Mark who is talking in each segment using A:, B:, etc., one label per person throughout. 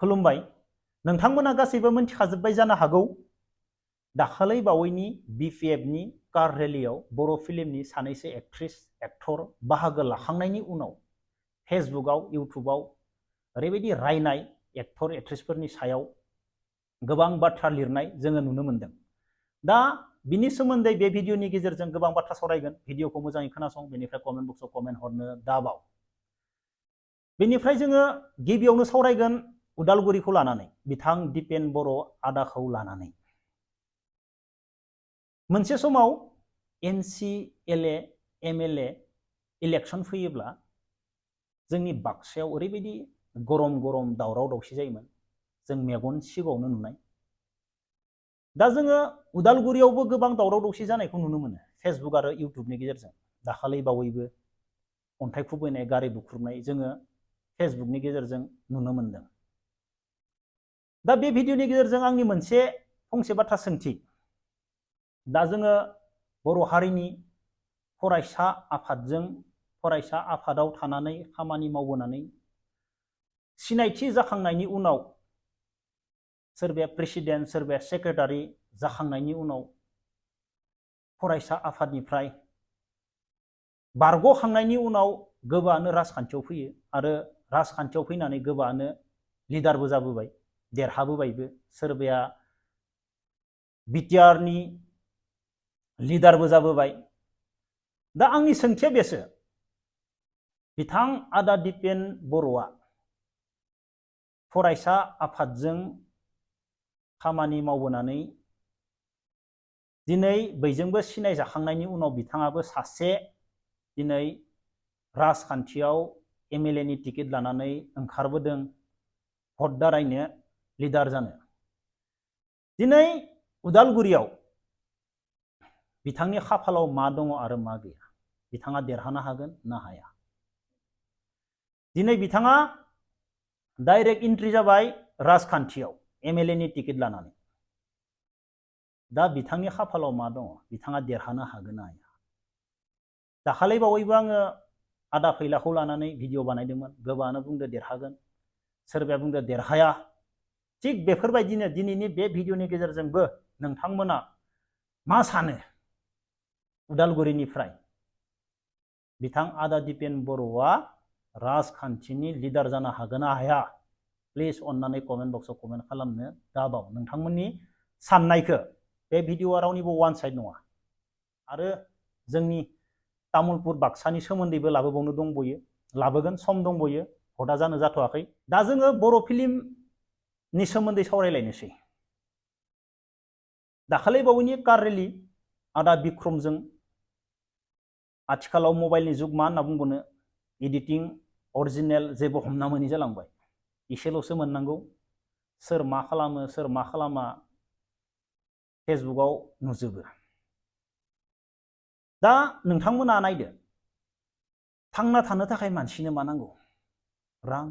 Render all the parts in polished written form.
A: खुलुमबाय। नोंथांमोना गासैबो मिन्थिखाजोब्बाय जानो हागौ दाखालै बावैनि BPFनि कार रेलियाव बर' फिल्मनि सानैसो एक्ट्रेस एक्टर बाहागो लाखांनायनि उनाव फेसबुकआव इउटुबाव ओरैबायदि रायनाय एक्टर एक्ट्रेसफोरनि सायाव गोबां बाथ्रा लिरनाय जोङो नुनो मोनदों। दा बिनि सोमोन्दै बे भिडिअनि गेजेरजों गोबां बाथ्रा सावरायगोन। भिडिअखौ मोजाङै खोनासं, बेनिफ्राय कमेन्ट बक्सआव कमेन्ट हरनो दाबाव। बेनिफ्राय जोङो गिबियावनो सावरायगोन उदालगुरिखौ लानानै, बिथां दिपेन बर' आदाखौ लानानै। मोनसे समाव NCLA MLA इलेक्सन फैयोब्ला जोंनि बाक्सायाव ओरैबायदि गरम गरम दावराव दावसि जायोमोन, जों मेगन सिगाङावनो नुनाय। दा जोङो उदालगुरियावबो गोबां दावराव दावसि जानायखौ नुनो मोनो फेसबुक आरो इउटुबनि गेजेरजों। दाखालै बावैबो अन्थाइ खुबैनाय, गारि बुख्रुबनाय जोङो फेसबुकनि गेजेरजों नुनो मोनदों। दा बे भिडिअनि गेजेरजों आंनि मोनसे फंसे बाथ्रा सोंथि। दा जोङो बर' हारिनि फरायसा आफादाव थानानै खामानि मावबोनानै सिनायथि जाखांनायनि उनाव सोरबाया प्रेसिडेन्ट, सोरबाया सेक्रेटारि जाखांनायनि उनाव फरायसा आफादनिफ्राय बारग'खांनायनि उनाव गोबाङानो राजखान्थियाव फैयो आरो राजखान्थियाव फैनानै गोबाङानो लिडारबो जाबोबाय, देरहाबोबायबो। सोरबाया बिटिआरनि लिडारबो जाबोबाय। दा आंनि सोंथिया बेसो, बिथां आदा दिपेन बर'आ फरायसा आफादजों खामानि मावबोनानै दिनै बयजोंबो सिनायजाखांनायनि उनाव बिथाङाबो सासे दिनै राजखान्थियाव MLA नि टिकेट लानानै ओंखारबोदों भट दारायनो, लिडार जानो। दिनै उदालगुरियाव बिथांनि खाफालाव मा दङ आरो मा गैया, बिथाङा देरहानो हागोन ना हाया? दिनै बिथाङा डाइरेक्ट एन्ट्रि जाबाय राजखान्थियाव MLA नि टिकेट लानानै। दा बिथांनि खाफालाव मा दङ, बिथाङा देरहानो हागोन ना हाया? दाखालै बावैबो आङो आदा फैलाखौ लानानै भिडिअ बानायदोंमोन। गोबाङानो बुंदो देरहागोन, सोरबाया बुंदो देरहाया। थिग बेफोरबायदिनो दिनैनि बे भिडिअनि गेजेरजोंबो नोंथांमोना मा सानो उदालगुरिनिफ्राय बिथां आदा दिपेन बर'आ राजखान्थिनि लिडार जानो हागोन ना हाया? प्लिज अन्नानै कमेन्ट बक्सआव कमेन्ट खालामनो दाबाव नोंथांमोननि साननायखौ। बे भिडिअआ रावनिबो वान साइड नङा आरो जोंनि तामुलपुर बाक्सानि सोमोन्दैबो लाबोबावनो दंबयो, लाबोगोन, सम दंबयो, भटआ जानो जाथ'वाखै। दा जोङो बर' फिल्मनि सोमोन्दै सावरायलायनोसै। दाखालै बावैनि कार रेलि आदा बिक्रमजों, आथिखालाव मबाइलनि जुग मा होनना बुंबावनो, एडिटिं अरिजिनेल जेबो हमना मोनै जालांबाय। एसेल'सो मोननांगौ, सोर मा खालामो सोर मा खालामा फेसबुकआव नुजोबो। दा नोंथांमोना नायदो, थांना थानो थाखाय मानसिनो मा नांगौ? रां,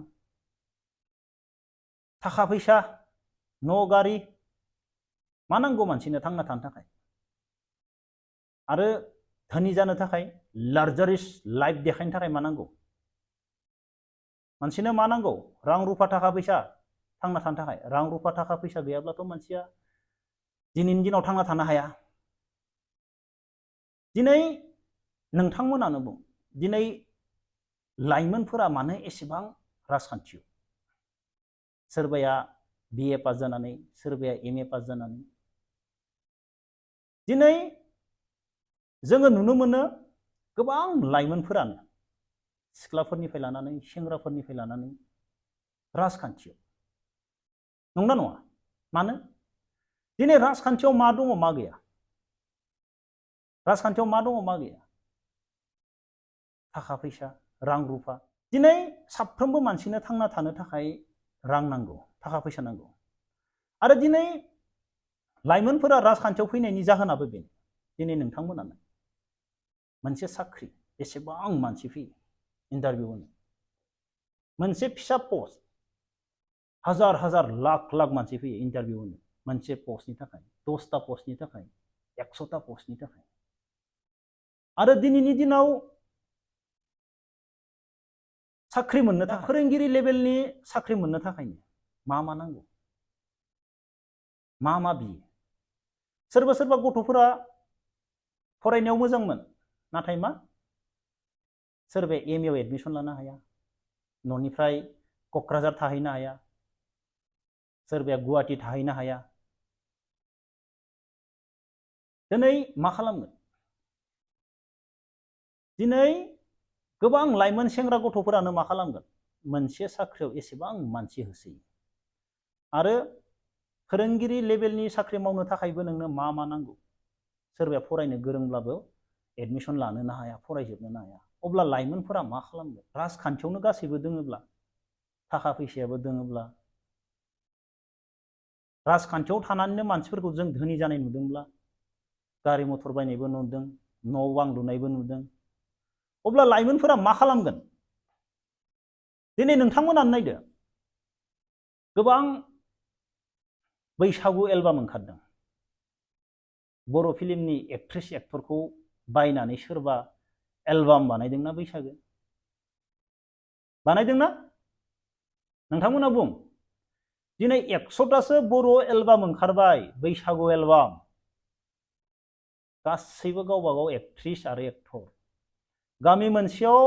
A: थाखा फैसा, न' गारि, मा नांगौ मानसिनो थांना थानो थाखाय? आरो धोनि जानो थाखाय, लाक्जारिस लाइफ देखायनो थाखाय मा नांगौ? मानसिनो मा नांगौ? रां रुफा थाखा फैसा थांना थानो थाखाय। रां रुफा थाखा फैसा गैयाब्लाथ' मानसिया दिनैनि दिनाव थांना थानो हाया। दिनै नोंथांमोनानो बुं, दिनै लाइमोनफोरा मानो एसेबां राजखान्थियाव? सोरबाया BA पास जानानै, सोरबाया MA पास जानानै। दिनै जोङो नुनो मोनो गोबां लाइमोनफोरानो सिख्लाफोरनिफ्राय लानानै सेंग्राफोरनिफ्राय लानानै राजखान्थियाव। नंगौना नङा? मानो? दिनै राजखान्थियाव मा दङ मा गैया? राजखान्थियाव मा दङ मा गैया? थाखा फैसा, रां रुफा। दिनै साफ्रोमबो मानसिनो थांना थानो थाखाय रां नांगौ, थाखा फैसा नांगौ। आरो दिनै लाइमोनफोरा राजखान्थियाव फैनायनि जाहोनाबो बेनो। दिनै नोंथांमोनानो मोनसे साख्रि, बेसेबां मानसि फैयो इन्टारभिउ होनो, मोनसे फिसा पस्ट, हाजार हाजार लाख लाख मानसि फैयो इन्टारभिउ होनो मोनसे पस्टनि थाखाय, 10टा पस्टनि थाखाय, 100टा पस्टनि थाखाय। आरो दिनैनि दिनाव साख्रि मोननो थाखाय, फोरोंगिरि लेभेलनि साख्रि मोननो थाखायनो मा नांगौ, मा बियो। सोरबा सोरबा गथ'फोरा फरायनायाव मोजांमोन, नाथाय मा सोरबाया एम ए आव एडमिसन लानो हाया, न'निफ्राय क'क्राझार थाहैनो हाया, सोरबाया गुवाहाटि थाहैनो हाया। दिनै मा खालामगोन? दिनै गोबां लाइमोन सेंग्रा गथ'फोरानो मा खालामगोन? मोनसे साख्रियाव एसेबां मानसि होसोयो। आरो फोरोंगिरि लेभेलनि साख्रि मावनो थाखायबो नोंनो मा नांगौ? सोरबाया फरायनो गोरोंब्लाबो एडमिसन लानोनो हाया, फरायजोबनोनो हाया। अब्ला लाइमोनफोरा मा खालामगोन? राजखान्थियावनो गासैबो दोङोब्ला, थाखा फैसायाबो दोङोब्ला, राजखान्थियाव थानानैनो मानसिफोरखौ जों धोनि जानाय नुदोंब्ला, गारि मथर बायनायबो नुदों, न' बां लुनायबो नुदों, अब्ला लाइमोनफोरा मा खालामगोन? दिनै नोंथांमोनानो नायदो, गोबां बैसागु एलबाम ओंखारदों। बर' फिल्मनि एक्ट्रेस एक्टरखौ बायनानै सोरबा एलबाम बानायदोंना बैसागो? बानायदोंना? नोंथांमोना बुं। दिनै 100टासो बर' एलबाम ओंखारबाय, बैसागु एलबाम। गासैबो गावबा गाव एक्ट्रिस आरो एक्टर। गामि मोनसेयाव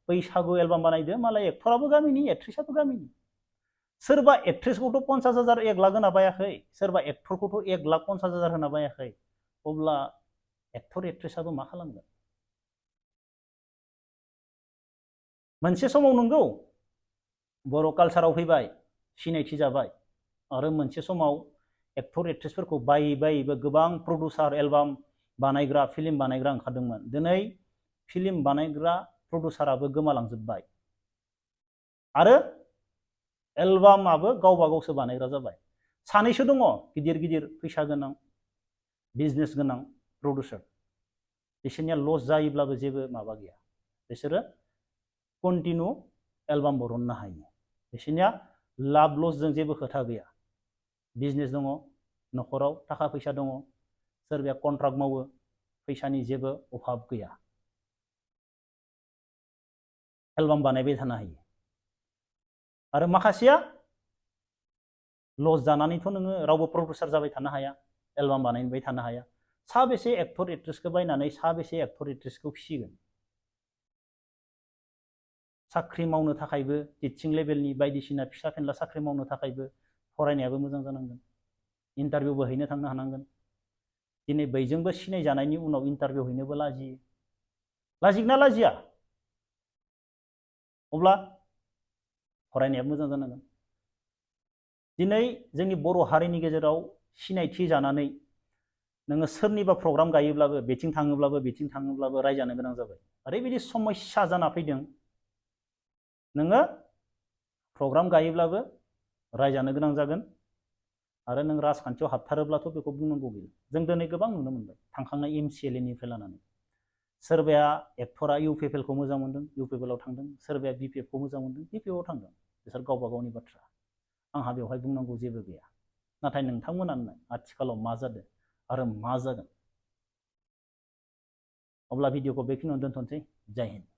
A: बैसागु एलबाम बानायदो, मालाय एक्टराबो गामिनि, एक्ट्रिसाबो गामिनि। सोरबा एक्ट्रेसखौथ' 50,000 1 लाख होना बायाखै, सोरबा एक्टरखौथ' 1,50,000 होना बायाखै। अब्ला एक्टर एक्ट्रेसाबो मा खालामगोन? मोनसे समाव नंगौ बर' कालसाराव फैबाय, सिनायथि जाबाय, आरो मोनसे समाव एक्टर एक्ट्रेसफोरखौ बायै गोबां प्रडिउसार, एलबाम बानायग्रा, फिल्म बानायग्रा ओंखारदोंमोन। दिनै फिल्म बानायग्रा प्रडिउसाराबो गोमालांजोब्बाय, आरो एलबामाबो गावबा गावसो बानायग्रा जाबाय। सानैसो दङ गिदिर गिदिर फैसा गोनां, बिजनेस गोनां प्रडिउसार। बिसोरनिया लस जायोब्लाबो जेबो माबा गैया, बिसोरो कन्टिनिउ एलबाम बरननो हायो। बिसोरनिया लाब लसजों जेबो खोथा गैया। बिजनेस दङ, न'खराव थाखा फैसा दङ, सोरबाया कन्ट्राक्ट मावो, फैसानि जेबो अभाब गैया, एलबाम बानायबाय थानो हायो। आरो माखासेया लस जानानैथ' नोङो रावबो प्रडिउसार जाबाय थानो हाया, एलबाम बानायबाय थानो हाया। साबेसे एक्टर एक्ट्रेसखौ बायनानै साबेसे एक्टर एक्ट्रेसखौ फिसिगोन? साख्रि मावनो थाखायबो टिचिं लेभेलनि बायदिसिना फिसा फेनला साख्रि मावनो थाखायबो फरायनायाबो मोजां जानांगोन, इन्टारभिउबो हैनो थांनो हानांगोन। दिनै बैजोंबो सिनायजानायनि उनाव इन्टारभिउ हैनोबो लाजियो। लाजिगोना लाजिया? अब्ला फरायनायाबो मोजां जानांगोन। दिनै जोंनि बर' हारिनि गेजेराव सिनायथि जानानै नोङो सोरनिबा प्रग्राम गायोब्लाबो, बेथिं थाङोब्लाबो रायजानो गोनां जाबाय। ओरैबायदि समस्या जाना फैदों, नोङो प्रग्राम गायोब्लाबो रायजानो गोनां जागोन, आरो नों राजखान्थियाव हाबथारोब्लाथ' बेखौ बुंनांगौ गैया। जों दिनै गोबां नुनो मोनबाय, थांखांनाय MCLA निफ्राय लानानै। सोरबाया एक्टरा UPPL खौ मोजां मोनदों, UPPL आव थांदों, सोरबाया BPF खौ मोजां मोनदों, BPF आव थांदों। बिसोर गावबा गावनि बाथ्रा, आंहा बेवहाय बुंनांगौ जेबो गैया। नाथाय नोंथांमोनानो आथिखालाव मा जादों आरो मा जागोन? अब्ला भिडिअखौ बेखिनियावनो दोनथ'नोसै। जय हिन्द।